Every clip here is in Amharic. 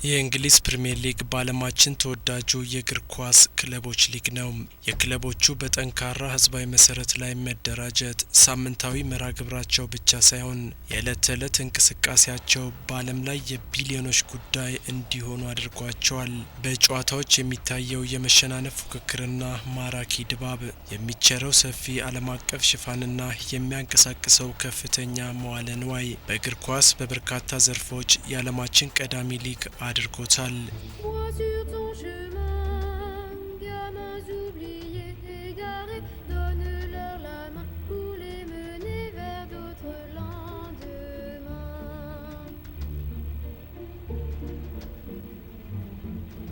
የእንግሊዝ ፕሪምየር ሊግ በዓለማችን ተወዳጁ የእግር ኳስ ክለቦች ሊግ ነው። የክለቦቹ በጠንካራ ህዝባዊ መሰረት ላይ መደራጀት ሳምንታዊ መርሃ ግብራቸው ብቻ ሳይሆን የዕለት ተዕለት እንቅስቃሴያቸው በዓለም ላይ የቢሊዮኖች ጉዳይ እንዲሆኑ አድርጓቸዋል። በጨዋታዎች የሚታየው የመሸናነፍ ፉክክርና ማራኪ ድባብ፣ የሚቸረው ሰፊ ዓለም አቀፍ ሽፋንና የሚያንቀሳቅሰው ከፍተኛ መዋለ ንዋይ በእግር ኳስ በበርካታ ዘርፎች የዓለማችን ቀዳሚ ሊግ አድርጎታል። Vois sur ton chemin, gamins oubliés, égarés, donne-leur la main pour les mener vers d'autres lendemains.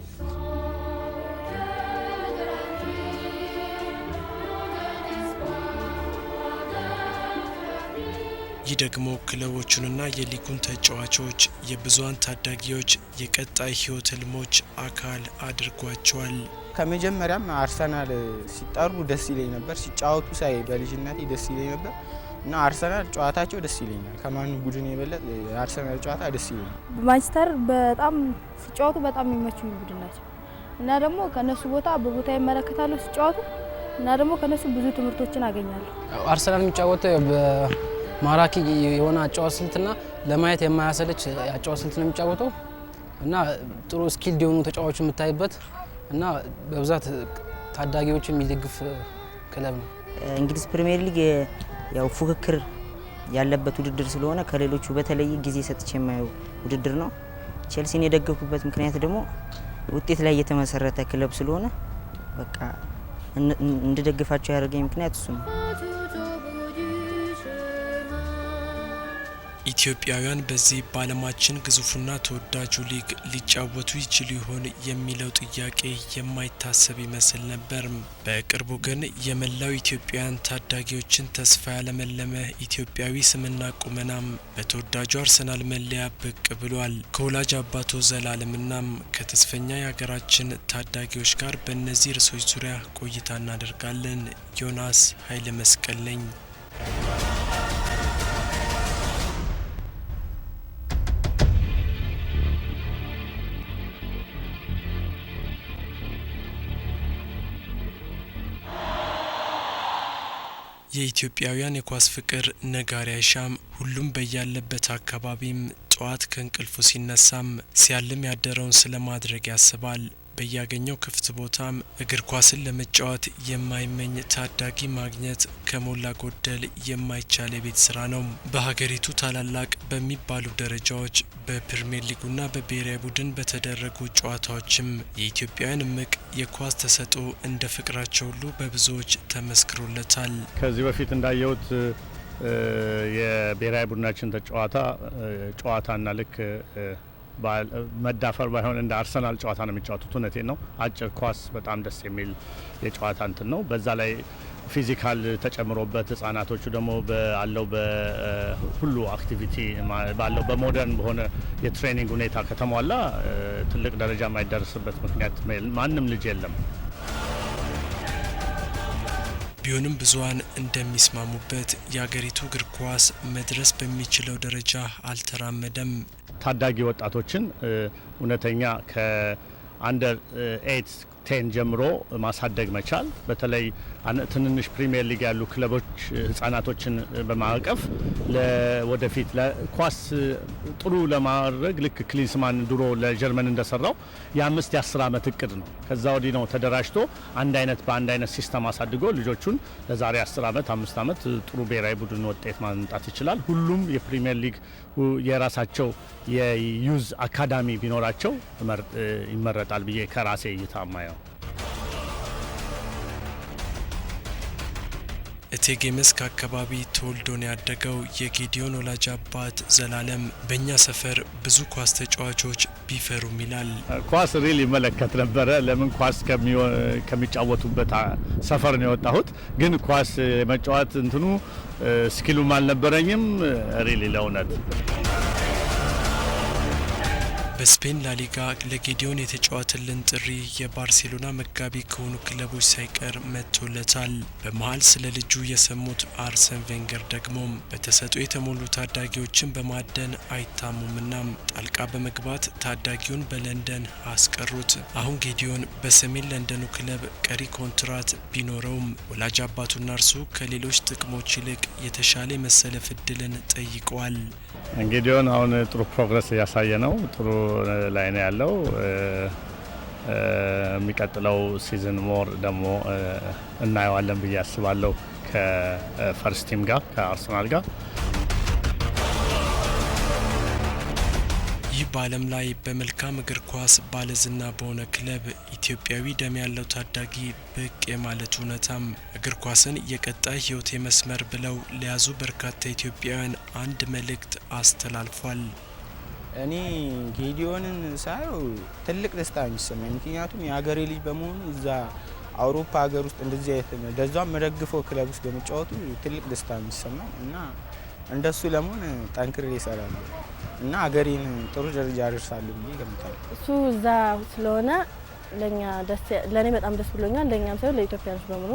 Chant au cœur de la nuit, onde d'espoir, ardeur de la pluie. ይህ ደግሞ ክለቦቹንና የሊጉን ተጫዋቾች የብዙሃን ታዳጊዎች የቀጣይ ህይወት ህልሞች አካል አድርጓቸዋል። ከመጀመሪያም አርሰናል ሲጠሩ ደስ ይለኝ ነበር፣ ሲጫወቱ ሳይ በልጅነቴ ደስ ይለኝ ነበር እና አርሰናል ጨዋታቸው ደስ ይለኛል። ከማንም ቡድን የበለጠ የአርሰናል ጨዋታ ደስ ይለኛል። ማንቸስተር በጣም ሲጫወቱ በጣም የሚመቹኝ ቡድን ናቸው እና ደግሞ ከነሱ ቦታ በቦታ ይመለከታለሁ ሲጫወቱ እና ደግሞ ከነሱ ብዙ ትምህርቶችን አገኛለሁ። አርሰናል የሚጫወተው በማራኪ የሆነ አጨዋወት ስልትና ለማየት የማያሰለች አጨዋወት ስልት ነው የሚጫወተው እና ጥሩ skilled የሆኑ ተጫዋቾች የምታይበት እና በብዛት ታዳጊዎች የሚደግፍ ክለብ ነው። እንግሊዝ ፕሪሚየር ሊግ ያው ፉክክር ያለበት ውድድር ስለሆነ ከሌሎቹ በተለየ ጊዜ ሰጥቼ የማየው ውድድር ነው። ቼልሲን የደገፍኩበት ምክንያት ደግሞ ውጤት ላይ የተመሰረተ ክለብ ስለሆነ በቃ እንድደግፋቸው ያደረገኝ ምክንያት እሱ ነው። Tout au bout du chemin. ኢትዮጵያውያን በዚህ በዓለማችን ግዙፉና ተወዳጁ ሊግ ሊጫወቱ ይችሉ ይሆን የሚለው ጥያቄ የማይታሰብ ይመስል ነበር። በቅርቡ ግን የመላው ኢትዮጵያውያን ታዳጊዎችን ተስፋ ያለመለመ ኢትዮጵያዊ ስምና ቁመናም በተወዳጁ አርሰናል መለያ ብቅ ብሏል። ከወላጅ አባቱ ዘላለምናም ከተስፈኛ የሀገራችን ታዳጊዎች ጋር በእነዚህ ርዕሶች ዙሪያ ቆይታ እናደርጋለን። ዮናስ ኃይለ መስቀል ነኝ። የኢትዮጵያውያን የኳስ ፍቅር ነጋሪ አይሻም። ሁሉም በያለበት አካባቢም ጠዋት ከእንቅልፉ ሲነሳም ሲያልም ያደረውን ስለማድረግ ያስባል። በያገኘው ክፍት ቦታም እግር ኳስን ለመጫወት የማይመኝ ታዳጊ ማግኘት ከሞላ ጎደል የማይቻል የቤት ስራ ነው። በሀገሪቱ ታላላቅ በሚባሉ ደረጃዎች በፕሪሚየር ሊጉና በብሔራዊ ቡድን በተደረጉ ጨዋታዎችም የኢትዮጵያውያን እምቅ የኳስ ተሰጥኦ እንደ ፍቅራቸው ሁሉ በብዙዎች ተመስክሮለታል። ከዚህ በፊት እንዳየሁት የብሔራዊ ቡድናችን ጨዋታ ጨዋታና ልክ መዳፈር ባይሆን እንደ አርሰናል ጨዋታ ነው የሚጫወቱት። እውነቴን ነው። አጭር ኳስ በጣም ደስ የሚል የጨዋታ እንትን ነው። በዛ ላይ physical ተጨምሮበት ህጻናቶቹ ደግሞ ባለው በሁሉ activity ባለው በ modern በሆነ የ training ሁኔታ ከተሟላ ትልቅ ደረጃ የማይደርስበት ምክንያት ማንም ልጅ የለም። ቢሆንም ብዙሀን እንደሚስማሙበት የአገሪቱ እግር ኳስ መድረስ በሚችለው ደረጃ አልተራመደም። ታዳጊ ወጣቶችን እውነተኛ ከ under 8 10 ጀምሮ ማሳደግ መቻል፣ በተለይ ትንንሽ ፕሪሚየር ሊግ ያሉ ክለቦች ህጻናቶችን በማቀፍ ወደፊት ለኳስ ጥሩ ለማድረግ ልክ ክሊንስማን ድሮ ለጀርመን እንደሰራው የ5 የ10 ዓመት እቅድ ነው። ከዛ ወዲህ ነው ተደራጅቶ አንድ አይነት በአንድ አይነት system አሳድጎ ልጆቹን ለዛሬ 10 ዓመት 5 ዓመት ጥሩ ብሔራዊ ቡድን ውጤት ማምጣት ይችላል። ሁሉም የፕሪሚየር ሊግ የራሳቸው የ youth academy ቢኖራቸው ይመረጣል ብዬ ከራሴ እይታ ማየው። እቴጌ መስክ አካባቢ ተወልዶ ነው ያደገው የጌዲዮን ወላጅ አባት ዘላለም በእኛ ሰፈር ብዙ ኳስ ተጫዋቾች ቢፈሩም ይላል። ኳስ really እመለከት ነበረ። ለምን ኳስ ከሚጫወቱበት ሰፈር ነው የወጣሁት። ግን ኳስ የመጫወት እንትኑ skill ኡም አልነበረኝም really ለእውነት። በስፔን ላሊጋ ለጌዲዮን የተጫወትልን ጥሪ የባርሴሎና መጋቢ ከሆኑ ክለቦች ሳይቀር መጥቶለታል። በመሀል ስለ ልጁ የሰሙት አርሰን ቬንገር ደግሞ በተሰጥኦ የተሞሉ ታዳጊዎችን በማደን አይታሙምና ጣልቃ በመግባት ታዳጊውን በለንደን አስቀሩት። አሁን ጌዲዮን በሰሜን ለንደኑ ክለብ ቀሪ ኮንትራት ቢኖረውም ወላጅ አባቱና እርሱ ከሌሎች ጥቅሞች ይልቅ የተሻለ የመሰለፍ እድልን ጠይቀዋል። ጌዲዮን አሁን ጥሩ progress እያሳየ ነው። ጥሩ ላይ ነው ያለው። የሚቀጥለው season more ደግሞ እናየዋለን ብዬ አስባለሁ ከ first team ጋር፣ ከአርሰናል ጋር። ይህ በዓለም ላይ በመልካም እግር ኳስ ባለዝና በሆነ ክለብ ኢትዮጵያዊ ደም ያለው ታዳጊ ብቅ የማለት እውነታም እግር ኳስን የቀጣይ ሕይወቴ መስመር ብለው ለያዙ በርካታ ኢትዮጵያውያን አንድ መልእክት አስተላልፏል። እኔ ጌዲዮንን ሳየው ትልቅ ደስታ ነው የሚሰማኝ። ምክንያቱም የሀገሬ ልጅ በመሆኑ እዛ አውሮፓ ሀገር ውስጥ እንደዚህ አይነት ለዛም የምደግፈው ክለብ ውስጥ በመጫወቱ ትልቅ ደስታ ነው የሚሰማኝ እና እንደሱ ለመሆን ጠንክሬ እሰራለሁ እና ሀገሬን ጥሩ ደረጃ አደርሳለሁ ብዬ እገምታለሁ። እሱ እዛ ስለሆነ ለኛ ደስ ለኔ በጣም ደስ ብሎኛል። ለኛም ሳይሆን ለኢትዮጵያኖች በሙሉ።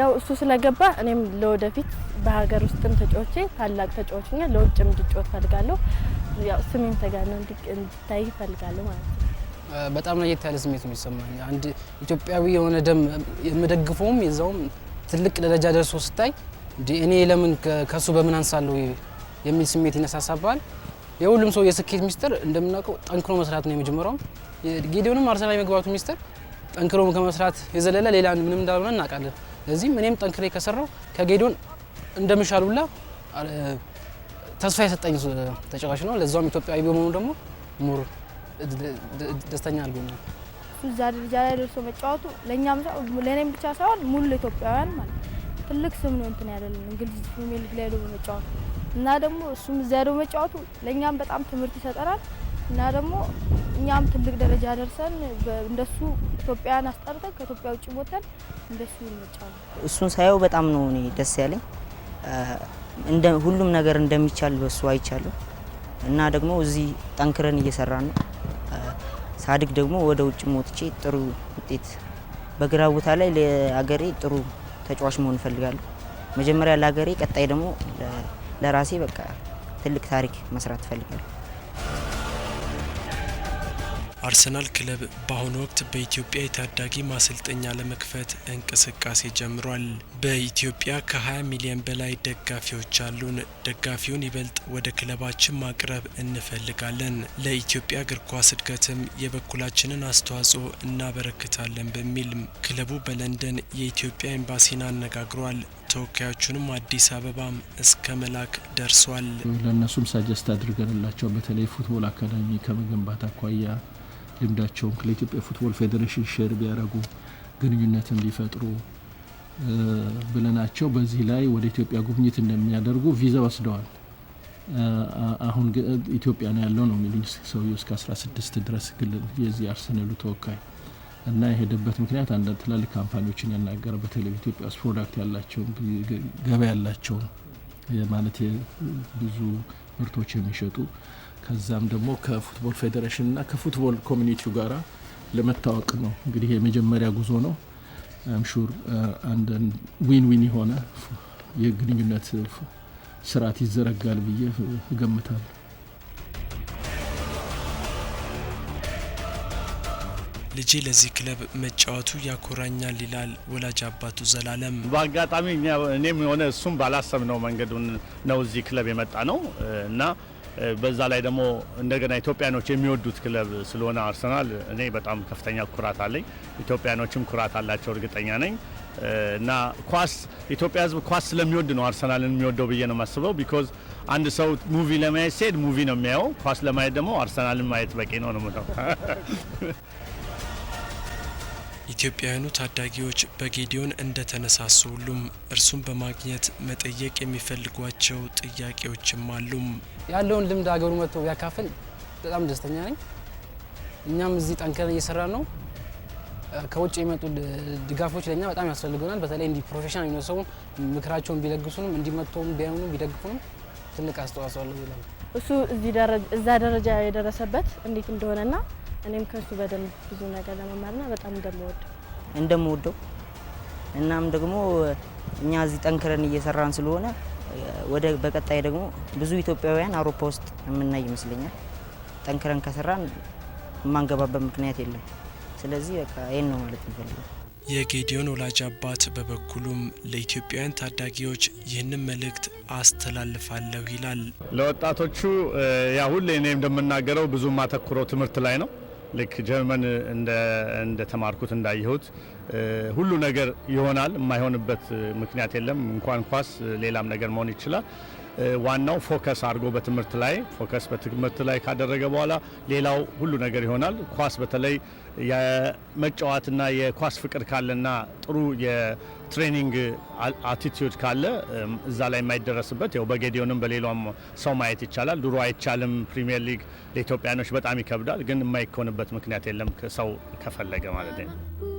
ያው እሱ ስለገባ እኔም ለወደፊት በሀገር ውስጥም ተጫውቼ ታላቅ ተጫዋች ሆኜ ለውጭም እንድጫወት ፈልጋለሁ። ያው ስሜም ተጋኖ እንዲታይ እፈልጋለሁ ማለት ነው። በጣም ለየት ያለ ስሜት ነው የሚሰማኝ። አንድ ኢትዮጵያዊ የሆነ ደም የምደግፈውም የዛውም ትልቅ ደረጃ ደርሶ ስታይ እንዴ፣ እኔ ለምን ከሱ በምን አንሳለሁ የሚል ስሜት ይነሳሳባል። የሁሉም ሰው የስኬት ሚስጥር እንደምናውቀው ጠንክሮ መስራት ነው የመጀመሪያው። ጌዲዮንም አርሰናል የመግባቱ ሚስጥር ጠንክሮ ከመስራት የዘለለ ሌላ ምንም እንዳልሆነ እናውቃለን። ለዚህም እኔም ጠንክሬ ከሰራው ከጌዲዮን እንደምሻል ሁላ ተስፋ የሰጠኝ ተጫዋች ነው። ለዛውም ኢትዮጵያዊ በመሆኑ ደግሞ more ደስተኛ አድርጎኛል። እሱ እዛ ደረጃ ላይ ደርሶ መጫወቱ ለእኛም ለእኔም ብቻ ሳይሆን ሙሉ ለኢትዮጵያውያን ማለት ትልቅ ስም ነው እንትን ያለልን እንግሊዝ ፕሪሚየር ሊግ ላይ ሄዶ በመጫወቱ። እና ደግሞ እሱም እዛ ሄዶ መጫወቱ ለእኛም በጣም ትምህርት ይሰጠናል እና ደግሞ እኛም ትልቅ ደረጃ ደርሰን እንደሱ ኢትዮጵያን አስጠርተን ከኢትዮጵያ ውጭ ወጥተን እንደሱ እንጫወት። እሱን ሳየው በጣም ነው እኔ ደስ ያለኝ። እንደ ሁሉም ነገር እንደሚቻል በሱ አይቻለሁ እና ደግሞ እዚህ ጠንክረን እየሰራን ነው። ሳድግ ደግሞ ወደ ውጭ ወጥቼ ጥሩ ውጤት በግራ ቦታ ላይ ለሀገሬ ጥሩ ተጫዋች መሆን እፈልጋለሁ። መጀመሪያ ለሀገሬ፣ ቀጣይ ደግሞ ለራሴ በቃ ትልቅ ታሪክ መስራት እፈልጋለሁ። አርሰናል ክለብ በአሁኑ ወቅት በኢትዮጵያ የታዳጊ ማሰልጠኛ ለመክፈት እንቅስቃሴ ጀምሯል። በኢትዮጵያ ከ20 ሚሊዮን በላይ ደጋፊዎች አሉን። ደጋፊውን ይበልጥ ወደ ክለባችን ማቅረብ እንፈልጋለን። ለኢትዮጵያ እግር ኳስ እድገትም የበኩላችንን አስተዋጽኦ እናበረክታለን በሚል ክለቡ በለንደን የኢትዮጵያ ኤምባሲን አነጋግሯል። ተወካዮቹንም አዲስ አበባም እስከ መላክ ደርሷል። ለእነሱም suggest አድርገንላቸው በተለይ football academy ከመገንባት አኳያ ልምዳቸውን ለኢትዮጵያ football ፌዴሬሽን share ቢያደርጉ፣ ግንኙነትን ቢፈጥሩ ብለናቸው በዚህ ላይ ወደ ኢትዮጵያ ጉብኝት እንደሚያደርጉ ቪዛ ወስደዋል። አሁን ኢትዮጵያ ነው ያለው ነው የሚሉኝ ሰውዬው እስከ 16 ድረስ ግል የዚህ አርሰናሉ ተወካይ። እና የሄደበት ምክንያት አንዳንድ ትላልቅ company ዎችን ያናገረ፣ በተለይ ኢትዮጵያ ውስጥ product ያላቸውን፣ ገበያ ያላቸውን፣ ማለት ብዙ ምርቶች የሚሸጡ፣ ከዛም ደግሞ ከ football ፌዴሬሽን እና ከ football community ው ጋራ ለመታወቅ ነው። እንግዲህ የመጀመሪያ ጉዞ ነው። I'm sure አንድ win win የሆነ የግንኙነት ስርዓት ይዘረጋል ብዬ እገምታለሁ። ልጄ ለዚህ ክለብ መጫወቱ ያኮራኛል ይላል ወላጅ አባቱ ዘላለም። በአጋጣሚ እኔም የሆነ እሱም ባላሰብነው መንገዱን ነው እዚህ ክለብ የመጣ ነው እና በዛ ላይ ደግሞ እንደገና ኢትዮጵያኖች የሚወዱት ክለብ ስለሆነ አርሰናል እኔ በጣም ከፍተኛ ኩራት አለኝ። ኢትዮጵያኖችም ኩራት አላቸው እርግጠኛ ነኝ። እና ኳስ ኢትዮጵያ ሕዝብ ኳስ ስለሚወድ ነው አርሰናልን የሚወደው ብዬ ነው የማስበው። Because አንድ ሰው movie ለማየት ሲሄድ movie ነው የሚያየው። ኳስ ለማየት ደግሞ አርሰናልን ማየት በቂ ነው ነው የምለው። ኢትዮጵያውያኑ ታዳጊዎች በጌዲዮን እንደተነሳሱ ሁሉም እርሱን በማግኘት መጠየቅ የሚፈልጓቸው ጥያቄዎችም አሉ። ያለውን ልምድ ሀገሩ መጥቶ ቢያካፍል በጣም ደስተኛ ነኝ። እኛም እዚህ ጠንክረን እየሰራን ነው። ከውጭ የመጡ ድጋፎች ለእኛ በጣም ያስፈልጉናል። በተለይ እንዲህ professional የሆነ ሰው ምክራቸውን ቢለግሱንም፣ እንዲመጥተውም ቢያዩንም ቢደግፉንም ትልቅ አስተዋጽኦ አለው ይላል። እሱ እዚህ ደረጃ እዛ ደረጃ የደረሰበት እንዴት እንደሆነና እኔም ከእሱ በደንብ ብዙ ነገር ለመማርና በጣም እንደምወደው። እንደምወደው እናም ደግሞ እኛ እዚህ ጠንክረን እየሰራን ስለሆነ ወደ በቀጣይ ደግሞ ብዙ ኢትዮጵያውያን አውሮፓ ውስጥ የምናይ ይመስለኛል። ጠንክረን ከሰራን የማንገባበት ምክንያት የለም። ስለዚህ በቃ ይህን ነው ማለት የምፈልገው። የጌዲዮን ወላጅ አባት በበኩሉም ለኢትዮጵያውያን ታዳጊዎች ይህንን መልእክት አስተላልፋለሁ ይላል። ለወጣቶቹ ያ ሁሌ እኔ እንደምናገረው ብዙ ማተኩረው ትምህርት ላይ ነው። ልክ ጀርመን እንደ ተማርኩት እንዳየሁት ሁሉ ነገር ይሆናል። የማይሆንበት ምክንያት የለም። እንኳን ኳስ ሌላም ነገር መሆን ይችላል። ዋናው focus አድርጎ በትምህርት ላይ focus በትምህርት ላይ ካደረገ በኋላ ሌላው ሁሉ ነገር ይሆናል። ኳስ በተለይ የመጫወትና የኳስ ፍቅር ካለና ጥሩ የ training attitude ካለ እዛ ላይ የማይደረስበት ያው በጌዲዮንም በሌላም ሰው ማየት ይቻላል። ድሮ አይቻልም። ፕሪሚየር ሊግ ለኢትዮጵያኖች በጣም ይከብዳል፣ ግን የማይኮንበት ምክንያት የለም ሰው ከፈለገ ማለት ነው።